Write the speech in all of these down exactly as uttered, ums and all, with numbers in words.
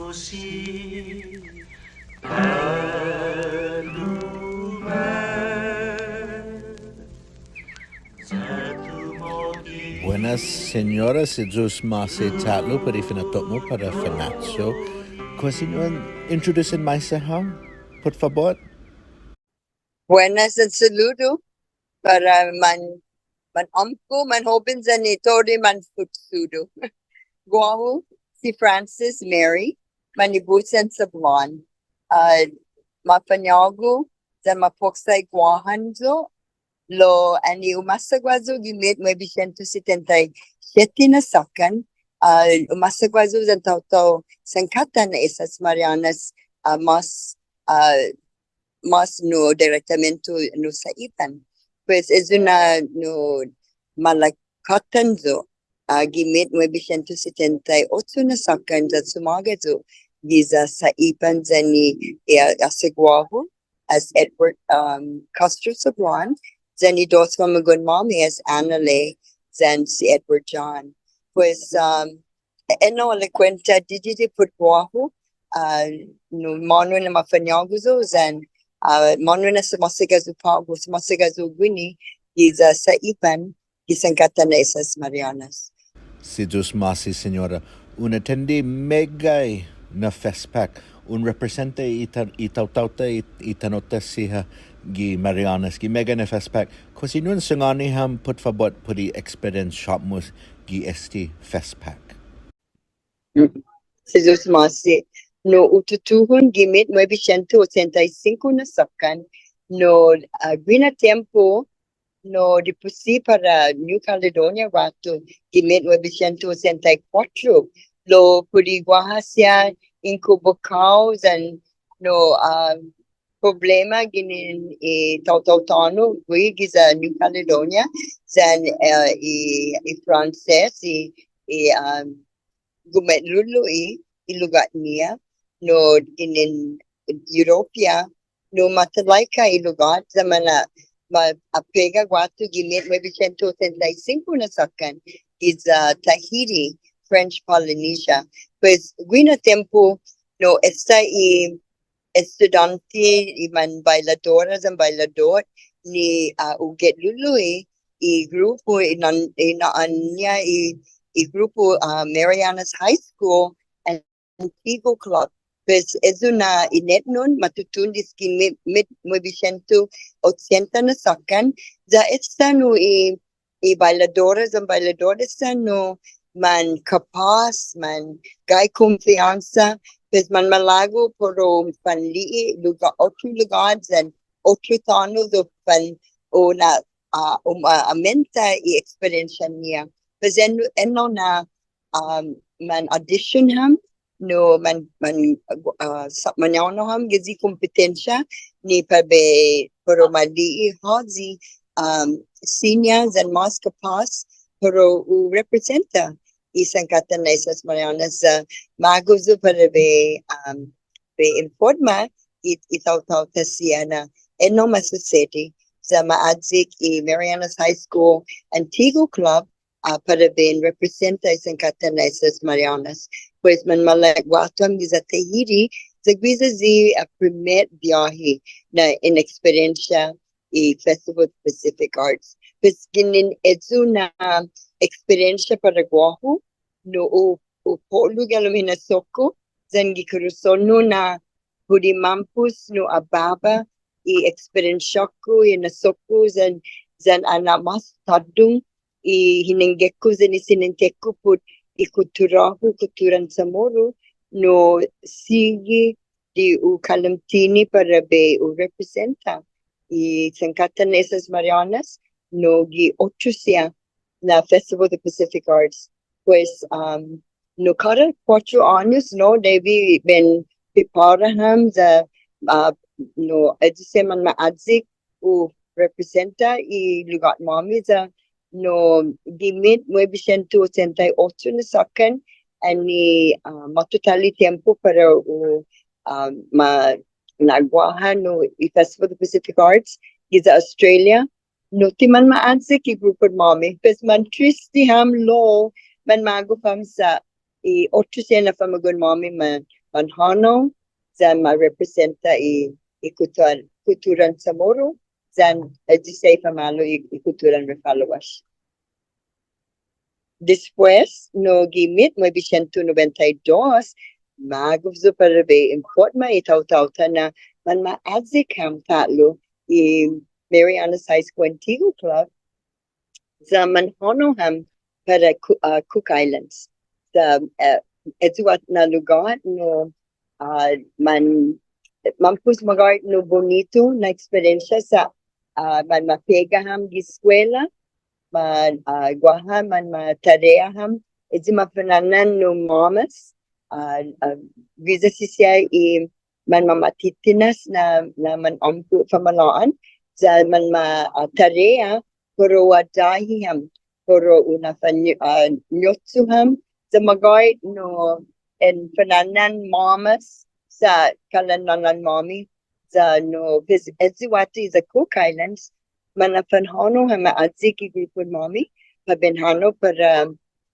Buenas, señora. Si Yu'os ma'åse' ta'lo put i finatto-mu para Fanachu. Kao siña un introduce maisa hao, put fabot? Buenas yan saludu para man, manåmko', manhoben yan i todu i manfotsudu. Guåhu si Frances Mary, manibutsan Sablan. Ah, mafañågu yan mapoksai Guåhan yu', lao annai umasagua yu' gimit nuebe sientos setenta i siete na såkkan, ah, umasagua yu' yan taotao sankattan na Islas Marianas, ah, mås, ah, mås nu direktamente nu Saipan. Pues, ayu na nu malakatan yu', ah, gimit nuebe sientos setenta i ocho na såkkan ya sumåga yu' giya Saipan yan i, eh, asagua-hu as Edward, um, Castro Sablan, yan i dos famagu'on-måmi as Anna Lee yan si Edward John. Pues, um, ennao ha' kuenta didide' put guåhu, ah, nu månu na mafañågu yu', yan, ah, månu na sumåsaga yu' på'go, sumåsaga yu' guini, giya Saipan, gi sankattan na Islas Marianas. Si Yu'os ma'åse', señora. Un atende meggai na FestPac, un representa i ta-, i taotao-ta i, i tano'-ta siha gi Marianas, gi meggai na FestPac. Kao siña un sangåni ham, put fabot, put i experience-mu gi este FestPac. Mm. Si Yu'os ma'åse', nu hu tutuhon gimit nuebe sientos ochenta i singko na såkkan, nu, ah, guihi na tiempo, nu dipusi para New Caledonia guatu, gimit nuebe sientos ochenta i kuåttro, lao put i guaha siha inkubukao yan, nu, ah, problema ginen i taotao tåno' guihi giya New Caledonia, yan, eh, i, i Franses, i, i, um, gume'lulu' i, i lugåt-ñiha, nu ginen Europa, nu matalaika i lugåt, ya man, ma, apega guatu gimit nuebe sientos ochenta i singko na såkkan, giya Tahiti, French Polynesia. Pues, guihi na tiempo, nu esta i estudiånte, i man bailadora yan bailadot ni, ah, hu ge'lulu' i, i grupu, i nan-, i na'an-ña i, i grupu, ah, Marianas High School Antigu Club. Pues, ayu na inetnon, ma tutuhon desde gimit, mit, nuebe sientos ochenta na såkkan, ya esta nu i i bailadoras yan bailadores esta nu man kapås, man gai konfiånsa, pues man malago' para u fanli'e' lugåt, otro lugåt yan otro tåno' ya u fan, u na, ah, u, ah, aumenta i eksperiensian-ñiha. Pues en, ennao na, um, man audition ham, nu man, man, ah, sa-, man mañånao ham gi i kompetensia ni para bai, para u ma li'e' håyi, um, siña yan mås kapås para u representa i sankattan na Islas Marianas. Ah, magof yu' para bai, um, bai informa i, i taotao-ta siha na ennao ma susedi. Ya ma ayek i Marianas High School Antigu Club, ah, para bai in representa i sankattan na Islas Marianas. Pues, man malago' guatu ham giya Tahiti, ya guiya i, ah, primet biåhi na in eksperiensia i Festival of Pacific Arts. Pues, ginen ayu na eksperiensia para guåhu, nu hu, hu po'lu gi halom hinasso-ku, yan gi korason-hu na put i mampos nu ha baba i eksperiensia-ku, i hinasso-ku, yan, yan ha na'mås tåhdong i hinengge-ku yan i siniente-ku put i kuttura-hu, kutturan Chamoru, nu sigi di u kalamtini para bai u representa i sankattan na Islas Marianas, nu gi otro siha na Festival of the Pacific Arts. Pues, um, nu kada kuåttro åños, no, debi bai in prepara ham ya, uh, nu, ayu siha man ma ayek u representa i lugåt-måmi ya, nu, gi mit nuebe sientos ochenta i ocho na såkkan, annai, uh, måtto ta'lo i tiempo para u, uh, ma na'guaha nu i Festival of the Pacific Arts giya Australia, nu ti man ma ayek i grupon-måmi, pues man triste ham lao man magof ham sa' i otro siha na famagu'on-måmi ma, manhånao, yan ma representa i, i kutturan, kutturan Chamorro, yan, eh, ayu siha i famalu' i, i kutturan Refaluwasch. Despues, nu gi mit nuebe sientos nobenta i dos, magof yu' para bai in forma i taotao-ta na manma'ayek ham ta'lo i Marianas High School Antigu Club, ya manhånao ham para Coo-, ah, Cook Islands. Ya, eh, ayu ha' na lugåt nu, ah, man, mampos magåhet nu bunitu na eksperiensia sa', ah, manmapega ham gi eskuela, man, ah, guaha manmatarea ham, ayu mafana'na'an nu måmas, ah, ah, guiya siha i manmamatitinas na, na manåmko' famalao'an, ya manma, ah, tarea, para u adahi ham, para u na'faño-, ah, ñochu ham, ya magåhet nu en fana'na'an måmas, sa' kalan nånan-måmi, ya nu, pues, ayu guatu i Cook Islands, mana'fanhånao ham ma'ayek i grupon-måmi, para bai in hånao para,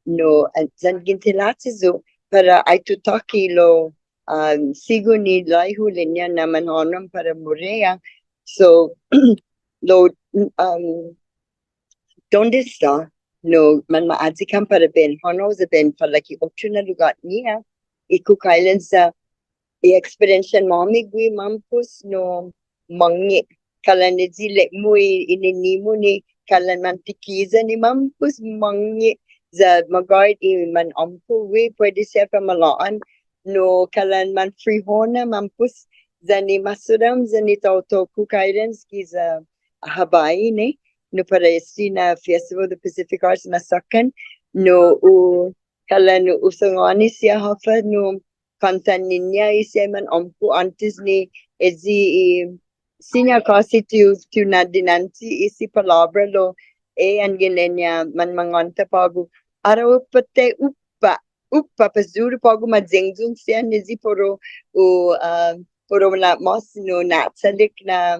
nu, eh, yanggen ti lachi yu', para ai tutuhon lao, um, sigun i laihu-ña na manhånao para Morelia. So, lao, um, donde esta, nu, manma'ayek ham para bai in hånao ya bai in falak i otro na lugåt-ña, i Cook Islands, ya, i eksperiensian-måmi gui' mampos nu månnge'. Kalan ayu i lek-mu i, i nini-mu ni kalan mantikiya ni mampos månnge'. Ya magåhet i manåmko' gui' puede siha famalao'an nu kalan manfrihoña mampos. Ya ni maseran, ya ni taotao Cook Islands giya Hawaii, ne, nu para este na Festival of the Pacific Arts na såkkan, nu u, kalan u sangåni siha håfa nu kåntan-ñiha i siha i manåmko' åntes ni ayu i siña kåsi ti u, ti u na'dinanche i siha palåbra lao, eh, anggen ilek-ña manmangånta på'go, "Ara uppa, te uppa, uppa," pues duru på'go ma yanggen siha ni ayu para u, ah, para u na'mås nu na'chalek na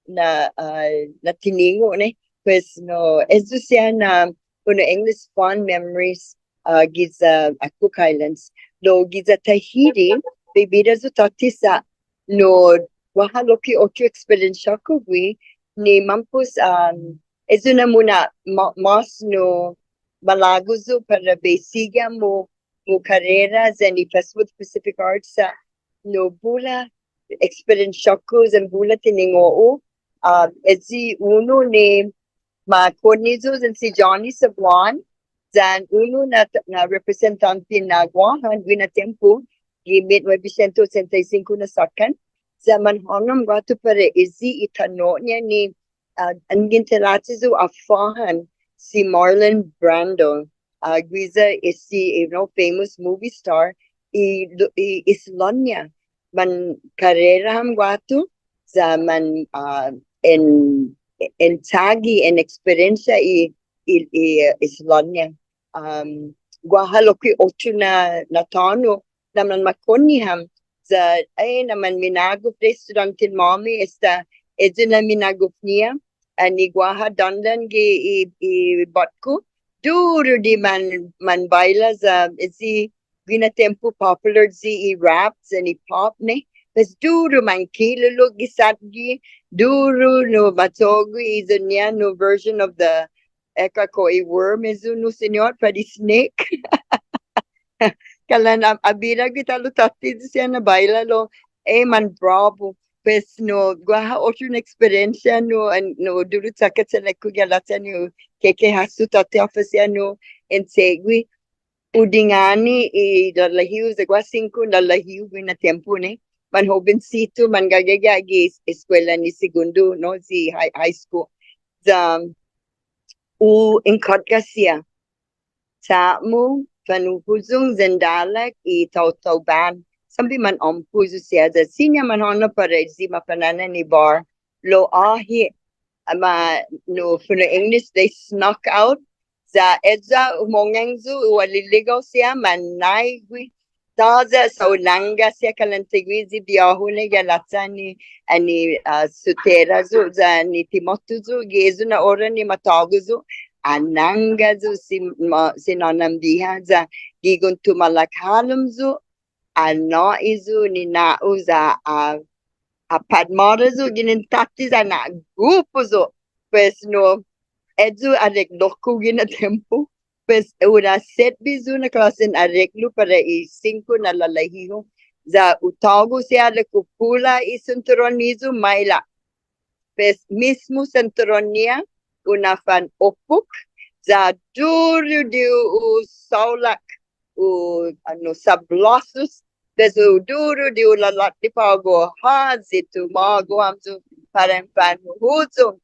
na, ah, na tiningo', ne. Pues, nu, ayu siha na, unu English, fond memories, ah, giya, ah, Cook Islands. Lao giya Tahiti, bai bira yu' tåtte sa', nu, guaha lokkue' otro eksperiensiå-ku gui', ni mampos, um, ayu na muna'mås nu malago' yu' para bai sigi ham mu, mu karera yan i Festival of Pacific Arts sa', nu bula eksperiensiå-ku yan bula tiningo'-hu, ah, ayu unu ni ma konne' yu' yan si Johnny Sablan, yan unu na, na representånte na Guåhan, guihi na tiempo, gi mit nuebe sientos ochenta i singko na såkkan, ya manhånao ham guatu para ayu i tano'-ña ni, ah, anggen ti lachi yu' ha fåhan si Marlon Brando, ah, guiya este, you know, famous movie star, i, i Islånña. Man karera ham guatu, ya man, ah, en, en chagi, en eksperiensia i, i, i Islånña. Um, guaha lokkue' otro na, na tåno', na manmakonne' ham, ya, eh, na manminagof i estudånten-måmi, esta, ayu na minagof-ñiha, annai guaha dandan gi i, i båtko, duru di man, manbaila ya, ayu guihi na tiempo popular ayu i rap yan i pop, ne. Pues duru mankilulu' gi satge, duru nu machågo' i iyon-ñiha nu version of the, eh, ekka' kao i worm ayu nu, siñot, pat i snake. Kalan ha, ha bira gui' ta'lo tåtte siha na baila lao, eh, manbravo. Pues nu, guaha otro na eksperiensia nu, an, nu duru chåka' chalek-ku gi alacha' nu, keke hasso tåtte håfa siha nu, en che'gue. Hu dingani i lalahi-hu, ya guaha singko lalahi-hu guihi na tiempo, ne. Manhobensitu, mangagaga'gue gi eskuela ni segundo, no, si high, high school. Ya, hu inkotga siha. Cha'-mu, fa'nu'uyong yan dalak i taotao band. Siempre manåmko' yu' siha, ya siña manhånao para ayu i mafana'na'an i bar. Lao åhe', ma, nu, fino' English, they snuck out. Ya esta, humongan yu', hu aliligao siha, manaigue. Tåya' sa' hu nangga siha kalan taiguihi i bihå-hu ni gi alacha' ni, annai, ah, sotera yu', ya ni ti måtto yu', gi ayu na ora ni matågo' yu', ha nangga yu' si ma, si nånan biha, ya gigon tumalak hålom yu', anå'i yu' ni nå'u ya, ah, ah, padmåra yu' ginen tåtte ya na'gupu yu'. Pues no, ayu areklo-ku guihi na tiempo. Pues hu na'setbi yu' na klåsen areklu para i singko na lalahi-hu. Ya hu tågo' siha, lao kupula i sinturon-miyu, maila'. Pues mismo sinturon-ña, hu na'fanopok, ya duru di hu saolak, hu, ah, no, sablåsu, pues hu duru di hu lalåtde på'go håyi tumågo' hamyo para en fanhuhuyong.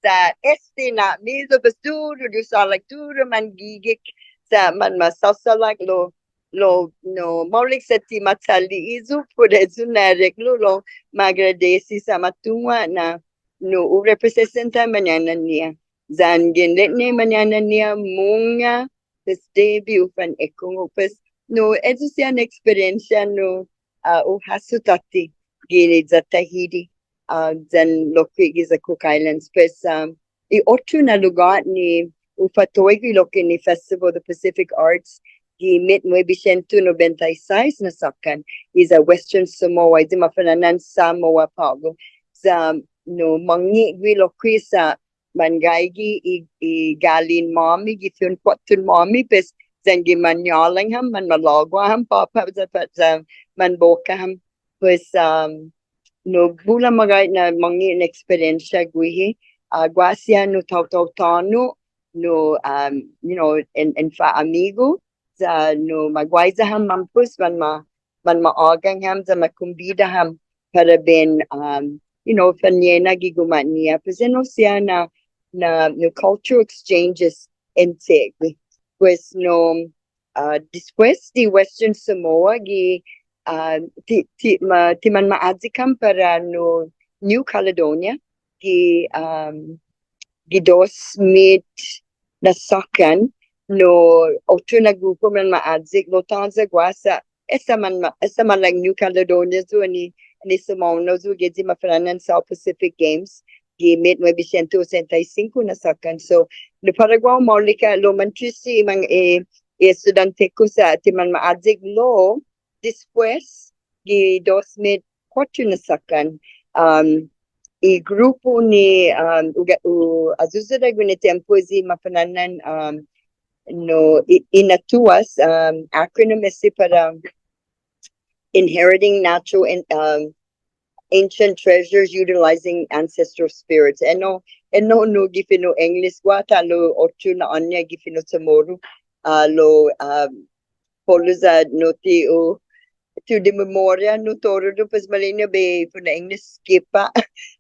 Sa' este na miyu, pues duru di hu saolak, duru mangigek, sa' manmasasalak lao, lao, no, maolek sa' ti ma chålek yu' put ayu na areklu, lao ma agradesi sa' ma tungo' na, no, hu representa mañaina-ña. Yanggen ilek-ña mañaina-ña, mungnga, pues debi u fanekungok, pues, no, ayu siha na eksperiensia, no, ah, hu hasso tåtte, gi iya Tahiti, ah, yan lokkue' giya Cook Islands, pues, um, i otro na lugåt ni hu fatoigue lokkue' ni Festival of the Pacific Arts, gi mit nuebe sientos nobenta i sais na såkkan, giya Western Samoa, i mafana'an Samoa på'go. Sa', no, månnge' gui' lokkue' sa' manggaige i, i galin-måmi, gi fi'on kuåtton-måmi, pues, yanggen mañålang ham, manmalågu ham, påpa', ya, ya, manboka ham. Pues, um, no, bula magåhet na månnge' na eksperiensia guihi, ah, guaha siha nu taotao tåno', nu, um, you know, en, en fa'amigu, ya nu ma guaiya ham mampos, manma, manma'ågang ham, ya ma kombida ham para bai in, um, you know, fañena gi guma'-ña. Pues, enao siha na, na, nu cultural exchanges entre, pues, no, ah, despues di Western Samoa, gi, ah, ti, ti, ma, ti manma'ayek ham para nu New Caledonia, gi, um, gi dos mit na såkkan, no, otro na grupu manma'ayek, lao tåya' guaha sa', esta man, esta man like New Caledonia yu', ni, ni sumaonao yu' gi i mafana'an South Pacific Games, gi mit nuebe sientos osenta i singko na såkkan. So, no para guåhu maolek ha', lao mantriste i man, eh, i estudiånte-ku sa' ti manma'ayek lao, despues, gi dos mit kuåtton na såkkan, um, i grupu ni, um, hu ga-, hu ayuyuda guihi na tiempo i mafana'an, um, no, i, INATUAS, um, acronym este para Inheriting Natural and, um, Ancient Treasures Utilizing Ancestral Spirits. Enao, enao nu gi fino' English, guaha ta'lo otro na åña gi fino' CHamoru, ah, lao, um, Paolo, sa' no ti hu, ti hu dimemoria nu todu, pues maolekña bai fino' English, diskulpa.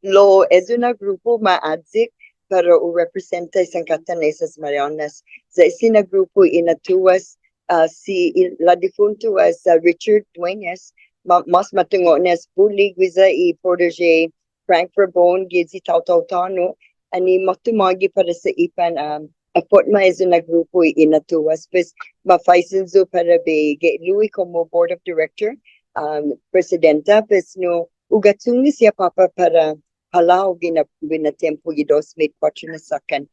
Lao, este na grupu ma'ayek para u representa i sankattan Islas Marianas. Sa' este na grupu INATUAS, ah, si i, la difuntu as, ah, Richard Dueñas, ma-, mas ma tungo'-ña as Buli, guiya i protege Frank Farbone, gi i taotao tåno', annai måtto magi para Saipan, um, afotma este na grupu i INATUAS, pues, ma faisen yu' para bai gaige lokkue' komo board of director, um, presidenta, pues, no, hu ga'chong-ña siha påpa' para halao guihi na, guihi na tiempo gi dos mit kuåtton na såkkan.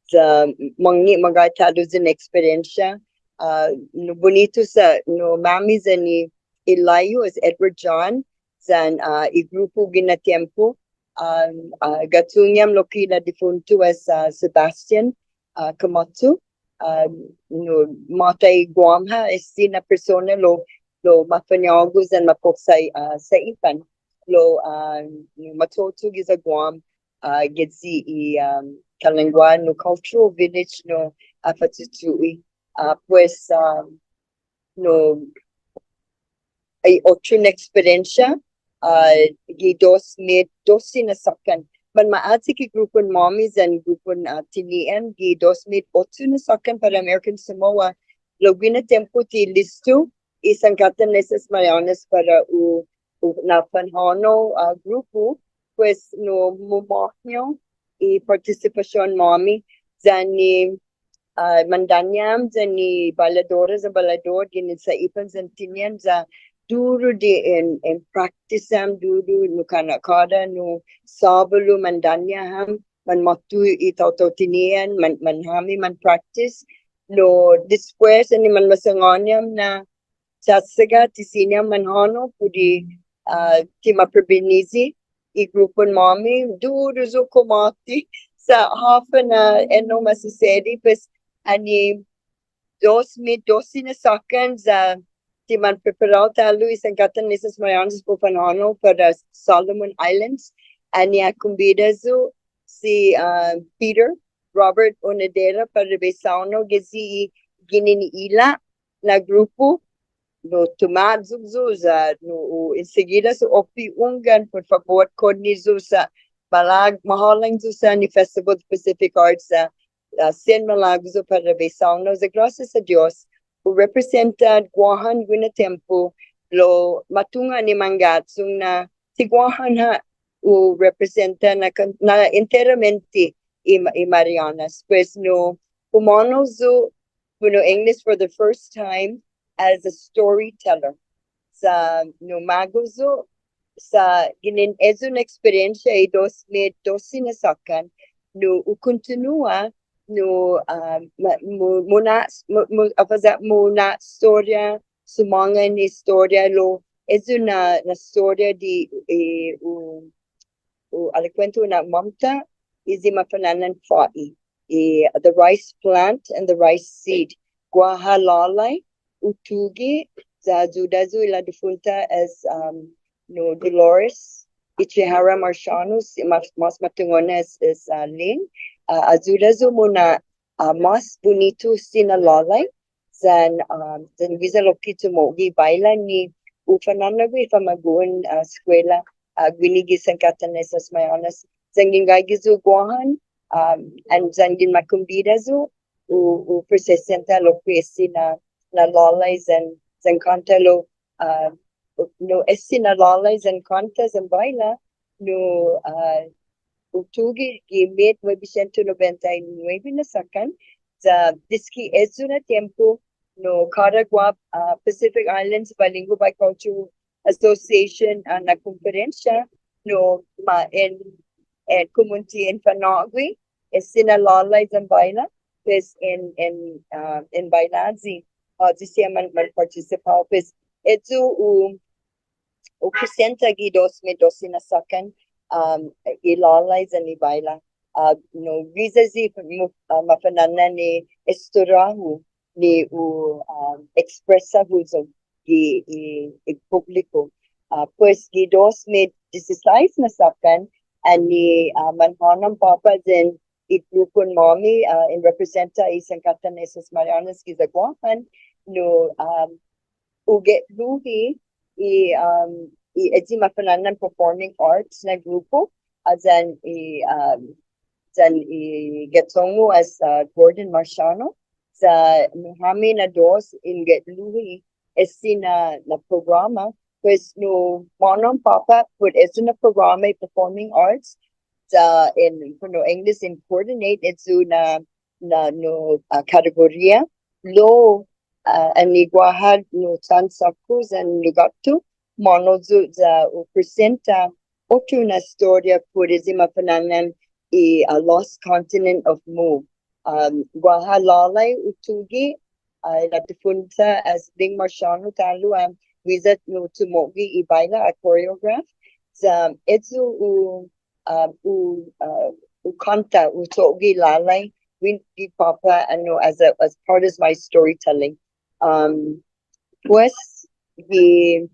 Sa' månnge' magåhet ta'lo este na eksperiensia, ah, no bunitu sa', no, mami yan i, i lahi-hu as Edward John, yan, ah, i grupu guihi na tiempo, um, ah, ga'chong-ña ham lokkue' na difuntu as, ah, Sebastian, ah, Camacho, ah, no, måtai Guam ha', este na persona lao, lao mafañågu yan mapoksai, ah, Saipan. Lao, ah, no, ma tutuge' giya Guam, ah, gi i, um, Kalangwa, no, Cultural Village, no, ah, fa'tutuge'. Ah, pues, um, no, i otro na eksperiensia, ah, gi dos mit dosse na såkkan. Manma'ayek i grupon-måmi yan grupon, ah, tinian gi dos mit otso na såkkan para American Samoa. Lao guihi na tiempo ti listo i sankattan Islas Marianas para u, u na'fanhånao, ah, grupu, pues, no, mumåñao i partisipasion-måmi, yan i ah, mandaña' ham yan i bailadora yan bailador ginen Saipan yan tinian ya duru di en, en praktis ham duru nu kana' kada nu Såbalu mandaña' ham, manmåtto i taotao tinian, man, manhami manpraktis. Lao despues, annai manmasangåni ham na Chasaga ti siña manhånao put i, ah, ti ma prebenisi i grupon-måmi, duru yu' kumåti sa' håfa na enao ma susedi, pues, annai dos mit dosse na såkkan ya ti man preparao ta'lo i Sankattan Islas Marianas para u fanhånao para Solomon Islands. Annai ha kombida yu' si, ah, Peter Robert Onodera para bai saonao gi i ginen i ila na grupo, no tumayuyut yu' ya, no, u, enseguida yu' oppe hunggan, put fabot, konne' yu' sa', malag-, mahålang yu' sa' ni Festival of Pacific Arts sa', ah, sen malago' yu' para bai saonao, ya gråsias a Dios, u representa Guåhan guihi na tiempo, lao ma tungo' ni mangga'chong na ti Guåhan ha' u representa na kan-, na enteramente i, i Marianas. Pues no, humånao yu', you know, English for the first time as a storyteller. Sa' no, magof yu' sa' ginen ayu na eksperensia i dos mit dosse na såkkan, no, u kontinua, no, ah, ma-, mu-, muna', mu-, mu-, håfa ya', muna'estoria, sumångan estoria lao, ayu na, na estoria di, eh, u, u, hålom kuentos na mamta', i, i mafa'na'an fa'i, i, The Rice Plant and the Rice Seed. Guaha lalai, hu tuge', ya ayuda yu' i la difunta as, um, no, Dolores Ichihara Marciano, si mas, mas ma tungo' as, as, uh, Ling, uh, ayuda yu' muna', uh, mas bunitu este na lalai, yan, um, yan guiya lokkue' tumo'gue baila ni u fanå'gue i famagu'on, uh, eskuela, uh, guini gi Sankattan Islas Marianas. Yanggen gaige yu' Guåhan, um, and yanggen ma kombida yu', u, u presesenta lokkue' este na, na lalai yan, yan kånta lao, uh, no, este na lalai yan kånta yan baila, no, uh, hu tuge' gi mit nuebe sientos nobenta i nuebe na såkkan, ya desde ayu na tiempo, no, kada Guam, uh, Pacific Islands Bilingual Bicultural Association, uh, na konferensia, no, ma en, en komunidåt en fanå'gue este na lalai yan baila, pues en, en, uh, en bailayi, uh, desde man, man partisipao, pues, ayu u, u presenta gi dos mit dosse na såkkan, um, i lalai yan i baila. Uh, no, guiya i mu-, uh, mafa'na'an i estoria-hu ni u, um, ekspresa huyong gi i, i publiko. Uh, pues, gi dos mit diesisais na såkkan, annai, uh, manhånao påpa' yan i grupon-måmi, uh, en representa i Sankattan Islas Marianas giya Guåhan, no, um, u ga'luhi i, um, i, i mafa'na'an performing arts na grupo, uh, yan i, um, yan i ga'chong-hu as, uh, Gordon Marciano, sa' nu hami na dos in ga'luhi este na, na programa, pues nu månu påpa' put este na programa i performing arts, sa' en, no, English in coordinate este na, na, no, uh, kategoria, lao, uh, annai guaha no chanså-ku yan lugåt-hu, månu yu' ya u presenta otro na estoria put este mafa'na'an i, uh, Lost Continent of Mu. Um, guaha lalai hu tuge', uh, la difunta as Ling Marciano ta'lo, um, guiya no tumo'gue i baila, a choreograph. Ya, um, este hu, um, hu, uh, hu kånta, hu tuge' lalai, guini gi påpa', uh, no, as a, as part of my storytelling. Um, pues, gi,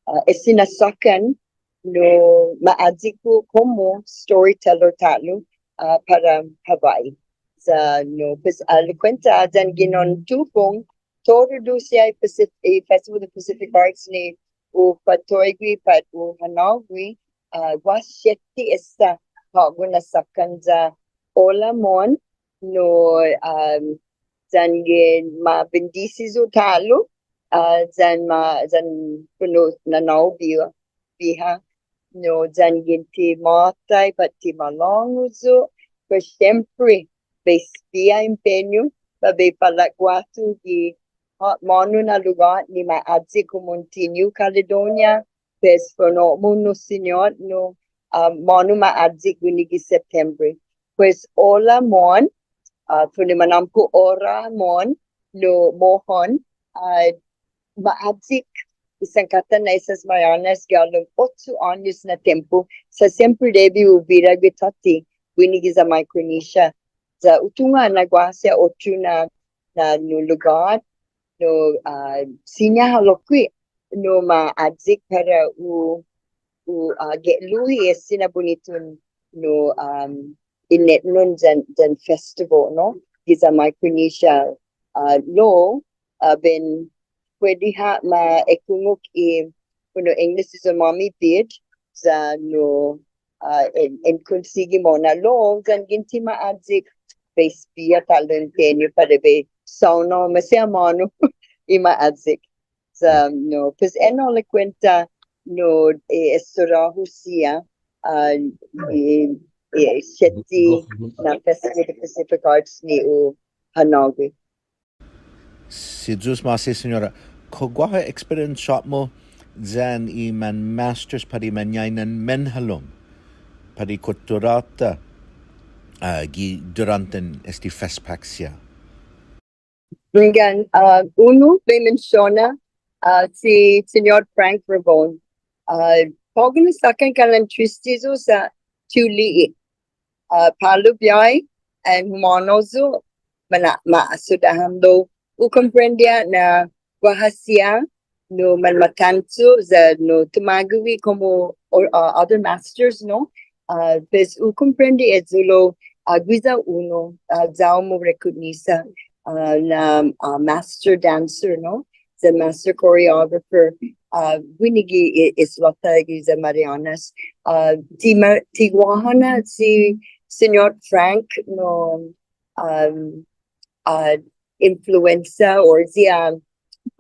uh, este na såkkan, no, ma ayek yu' komo storyteller ta'lo, uh, para Hawaii. Sa', no, pues, hålom kuenta, yanggen un tupong, todu dos siha i Pacif-, i Festival of Pacific Arts ni u fatoigue pat u hanågue, uh, guaha siette esta på'go na såkkan ya Hola Mon, no, um, yanggen ma bendisi yu' ta'lo, uh, yan ma, yan fino' nanå-hu biha, biha, no, yanggen ti måtai pat ti malångu yu', pues siempre bai espiha empeñu, para bai pala' guatu gi, uh, månu na lugåt ni ma ayek komo un ti New Caledonia, pues fino' mungnga siñot, no, uh, månu ma ayek guini gi September. Pues Hola Mon, uh, fino' manåmko' Hola Mon, no, mohon, uh, ma ayek i sankattan na Islas Marianas gi halom ocho åños na tiempo, sa' siempre debi hu bira gui' tåtte, guini giya Micronesia. Ya hu tungo' na guaha siha otro na, na nu lugåt, no, ah, siña ha lokkue', no ma ayek para u, u, ah, ge'luhi este na bunituhon, no, um, inetnon yan, yan festival, no? Giya Micronesia, ah, lao, ah, bai in puedi ha' ma ekungok i, you know, English is a mommy bead, ya no, ah, in, in konsigi mo'na lao, yanggen ti ma ayek bai espia ta'lo empeñu para bai saonao maseha månu i ma ayek. Ya, no, pues, enao i kuenta, no, eh, estoria-hu siha, ah, i, i siette na Festival of the Pacific Arts ni u ha nå'gue. Si Yu'os ma'åse', Siñora. Kao guaha experience-mu yan i man masters para i mañainan manhalom, para i kutturå-ta, ah, gi duranten este FestPac siha? Hunggan, ah, unu, bai in mensiona, ah, si Siñot Frank Rabon. Ah, på'go na såkkan kalan triste yu' sa' ti hu li'e'. Ah, palu biahi, and humånao yu', mana', ma asuda ham lao hu komprende na guaha siha, no manmatantu, ya no tumagu gue' komo, or, uh, other masters, no? Uh, pues hu komprende eyu lao, uh, guiya unu, uh, ya-hu ma'rekuknisa, uh, na, uh, master dancer, no? Ya master choreographer, uh, guini gi i-, islå-ta giya Marianas. Uh, ti ma-, ti guaha na si Siñot Frank, no, um, uh, influensa or siha,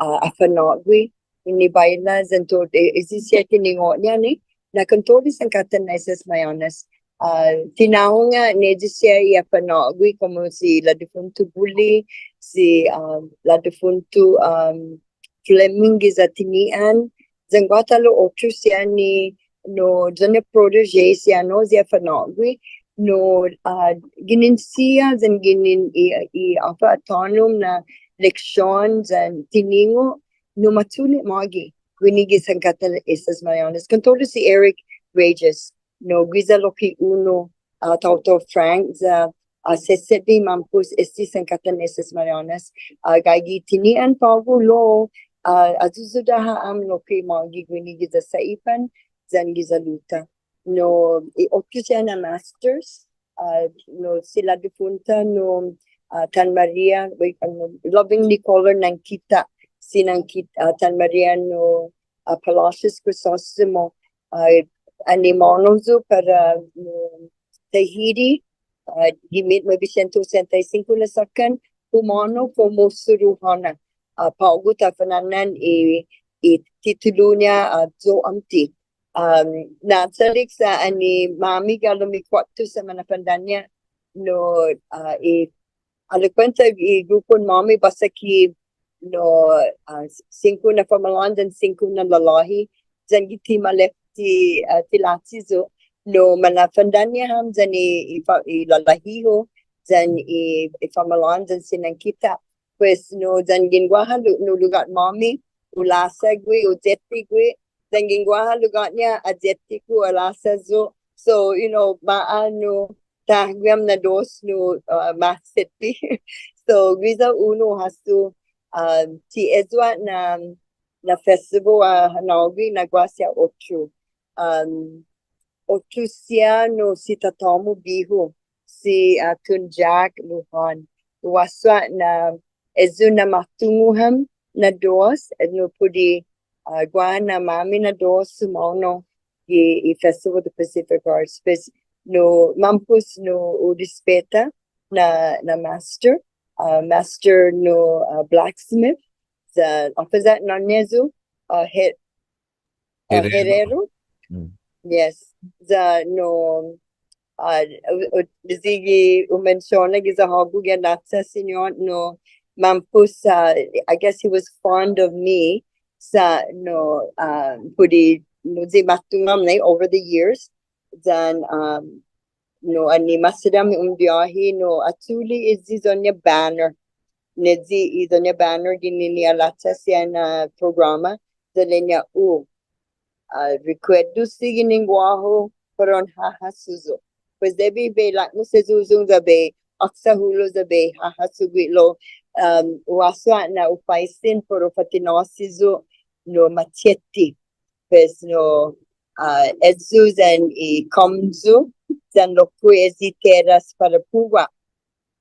uh, ha fa'nå'gue ni baila, yan todu, eh, eyi siha tiningo'-ña ni, na kontodu i sankattan na Islas Marianas. Uh, ti nahong ha' ni eyi siha i ha fa'nå'gue komo si Ladifuntu Buli, si, um, Ladifuntu, um, Fleming giya Tinian, yan guaha ta'lo otro siha ni, no, yan i protege siha, no, siha ha fa'nå'gue, no, ah, ginen siha, yan ginen i, i håfa tånom na leksion, yan tiningo', no, ma chule' mågi guini gi sankattan Islas Marianas. Kontodu si Eric Reyes, no, guiya lokkue' unu, ah, taotao Frank, ya, ah, sesetbe mampos este sankattan Islas Marianas. Ah, gaige Tinian på'go lao, ah, ayuyuda ham lokkue' mågi guini giya Saipan, yan giya Luta. No, i otro siha na masters, ah, no, si Ladifunta, no, ah, Tan Maria, wait, ah, no, Lovingly Color Nankita, si Nankit-, ah, Tan Maria, no, ah, Palacios Crisostemo, ah, anai humånao yu' para, no, Tahiti, ah, gi mit nuebe sientos sesenta y singko na såkkan, humånao komo siruhåna. Ah, på'go ta fana'na'an i, i titulu-ña, ah, Yo'åmti. Um, na chålek sa' anai mami gi halom i kuåtto sa' mana'fandanña', no, ah, i, håfa kuenta i grupon-måmi, båsa ki, no, ah, singko na famalan yan singko na lalåhi, yan gi ti maleffa, ah, ti lachi yu', no, mana'fandanña' ham yan i, i fa-, i lalåhi-hu, yan i, i famalan yan si Nankita. Pues, no, yanggen guaha lu-, no, lugåt-måmi, hu lasa gue', hu yette gue', yanggen guaha lugåt-ña, ha yette gue', hu lasa yu'. So, you know, ma, ah, no, ta guihan na dos, no, ah, ma setbe. So, guiya unu hu hasso, um, ti eyu ha' na, na festival, ah, ha nå'gue na guaha siha otro. Um, otro siha no si tatå-mu bihu, si, ah, Tun Jack Lujan. Hu hasso ha' na eyu na ma tungo' ham na dos, eh, no put i, ah, guaha na-måmi na dos humånao gi i Festival of the Pacific Arts. Pues no mampos no hu respeta na, na master, ah, master no, ah, blacksmith, sa' håfa sa' na'ån-ña eyu, ah, he-, ah, herrero. Herrero. Mm. Yes. Ya no, ah, u-, u-, sigi hu mensiona giya hågu gi nacha, Siñot, no, mampos, ah, I guess he was fond of me. Sa' no, ah, put i, no, i ma tungo' ham, like, over the years. Then, um, no, anai ma asuda ham un biåhi, no, actually, eyi i iyo-ña banner. Ni i Doña Banner ginen i halacha siha na programa, ilek-ña, uh, ah, rikuetdo sigi ginen guåhu para un hahasso yu'. Pues debi bai laknos i huyong ya bai aksa hulo' ya bai hahasso yu' lao, um, hu hasso na hu faisen para u fatinaåsi yu' nu machete. Pues nu, ah, eyu yan i kamyo, yan lokkue' eyi tierras para på'go.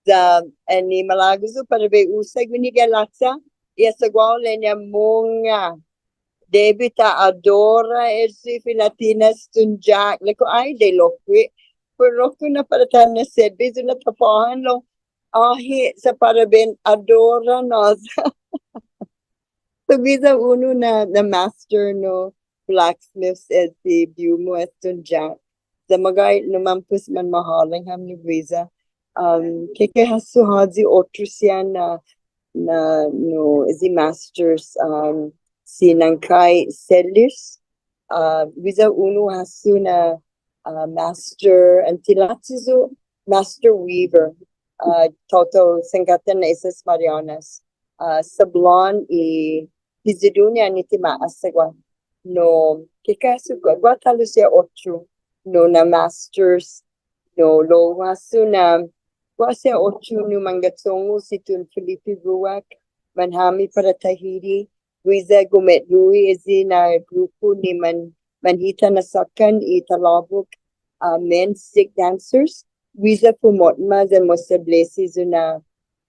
Ya, annai malago' yu' para bai usa guini gi halacha, i asaguå-hu ilek-ña, mungnga. Debi ta adora este fina'tinas, Don Jack. Ilek-hu, ai, ilek-hu lokkue'. Pero lokkue' na para ta na'setbe yu' na tapåhan lao. Åhe', sa' para bai adora na. Sa' guiya unu na, na master nu blacksmith este bihu-mu este Don Jack. Ya meggai nu mampos manmahålang ham nu guiya. Um, keke hasso håyi otro siha na, na, nu, este masters, um, si Nangkai Celis. Uh, guiya unu hasso na, uh, master, an ti lachi yu', master weaver. Uh, taotao sangkattan na Islas Marianas. Uh, Sablan i apelyidu-ña, annai ti ma asagua. Nu, keke hasso guaha, guaha ta'lo siha otro. Nu, na masters. Nu, lao hu hasso na, guaha siha otro nu manggachong-hu si Don Felipe Ruak, manhami para Tahiti. Guiya gume'lu'i este na grupu ni man, manhita na såkkan i talåbok, ah, Men's Stick Dancers. Guiya fumo'na yan umestablesi este na,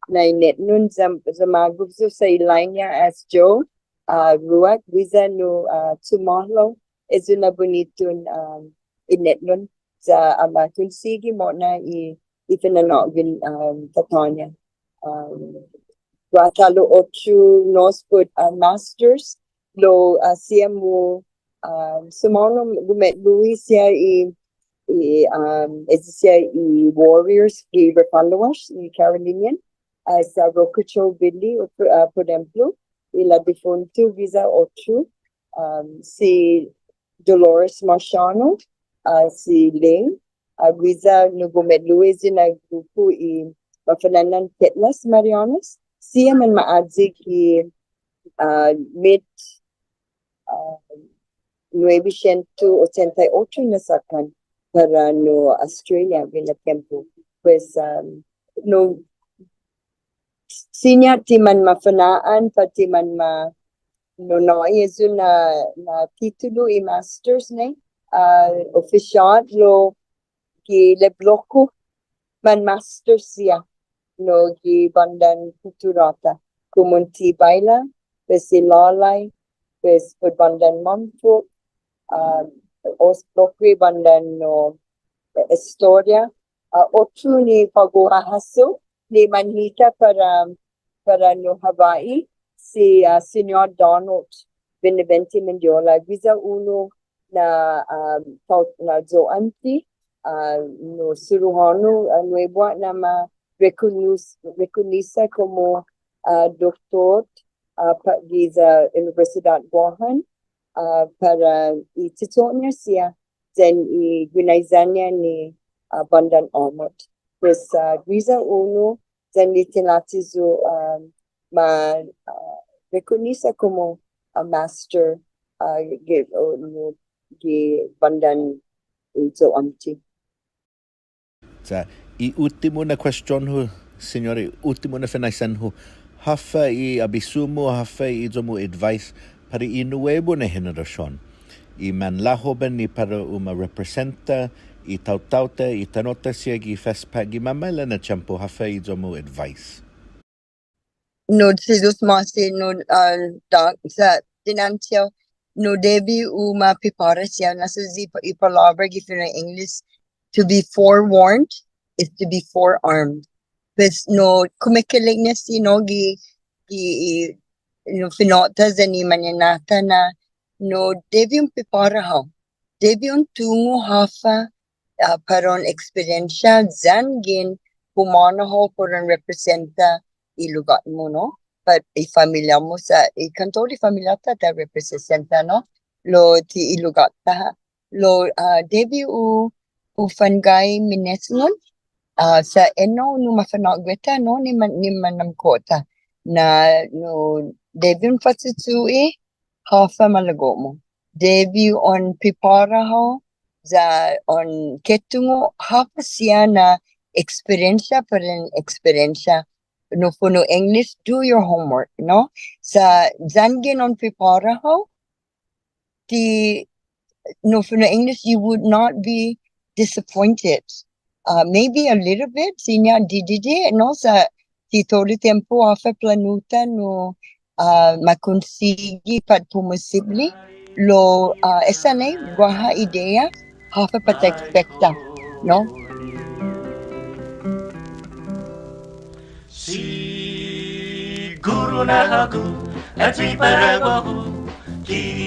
na inetnon ya, ya magof yu' sa' ilelek-ña as Joe, ah, Ruak, guiya nu, ah, chumåhlao este na bunitun, um, inetnon ya ha konsigi mo'na i, i fina'nå'guen, um, tatå-ña. Um, guaha ta'lo otro nos put, uh, masters, lao, uh, siha mu, um, sumåonao gume'lu'i siha i, i, um, este siha i Warriors gi Refaluwasch, i Carolinian, uh, sa' Rokucho Billy, uh, por ehemplo, i la difuntu guiya otro, um, si Dolores Marciano, uh, si Ling, uh, guiya nu gume'lu'i este na grupu i Mafana'an Petlas Marianas, siha manma'ayek i, uh, mit, uh, nuebe sientos ochenta y ocho na såkkan para nu Australia gi na tiempo. Pues, um, nu, siña ti manmafana'an, pat ti manma, nu, nu, este na, na titulu i masters, no? Ah, ofisiåt lao gi lepblo-ku, man masters siha, nu, gi bandan kutturå-ta, komu un ti baila, pues i lålai, pues put bandan mamfok, ah, os lokkue' bandan, nu, estoria, ah, otro ni på'go ha hasso, ni manhita para, para nu Hawaii, si, ah, Siñot Donald Benavente Mendiola, guiya unu na, ah, tåo, na yo'åmti, ah, nu siruhånu, ah, nuebu ha' na ma rekonos-, rekonisa komu, ah, doktot, ah, pa-, giya Universidåt Guåhan, ah, para i che'cho'-ña siha, yan i guinaiya-ña ni, ah, bandan åmot. Pues, ah, guiya unu, yan i tinatas yu', ah, ma, ah, rekonisa komu, ah, master, ah, gi, o, nu, gi bandan yo'åmti. Sa', i uttimo na question-hu, Siñora, i uttimo na finaisen-hu, håfa i abisu-mu, håfa i iyo-mu advice para i nuebu na henerasion, i manlahoben ni para u ma representa i taotao-ta, i tano'-ta siha gi FestPac, gi mamaila' na tiempo, håfa i iyo-mu advice? Nu, si Yu'os ma'åse', nu, ah, Doc, sa' dinanche, nu debi u ma prepara siha, na sa' i, i palåbra gi fino' English, to be forewarned is to be forearmed. Pues, nu, kumekeilek-ña si, nu, gi, gi, nu, fino'-ta yan i mañaina-ta na, nu, debi un prepara hao. Debi un tungo' håfa, ah, para un eksperiensia yanggen humånao hao para un representa i lugåt-mu, no? Pat i familia-mu sa', i kantoli familia-ta ta representa, no? Lao ti i lugåt-ta ha'. Lao, ah, debi u, u fanggai minesngon, ah, sa' enao nu mafa'nå'gue-ta, no? Ni man, ni manåmko'-ta. na nu debi un fachuchu'i håfa malago'-mu. Debi un prepara hao, ya un ketungo' håfa siha na experience para en experience. Nu fino' English, do your homework, no? Sa' yanggen un prepara hao, ti, nu fino' English, you would not be disappointed. Uh, maybe a little bit, siña didide', no? Sa' ti todu tiempo håfa planu-ta nu, uh, ma konsigi pat pumusipble, lao, uh, esta nai guaha idea, håfa para ta ekspekta, no? Siguru na hågu, ati para guåhu, kirida.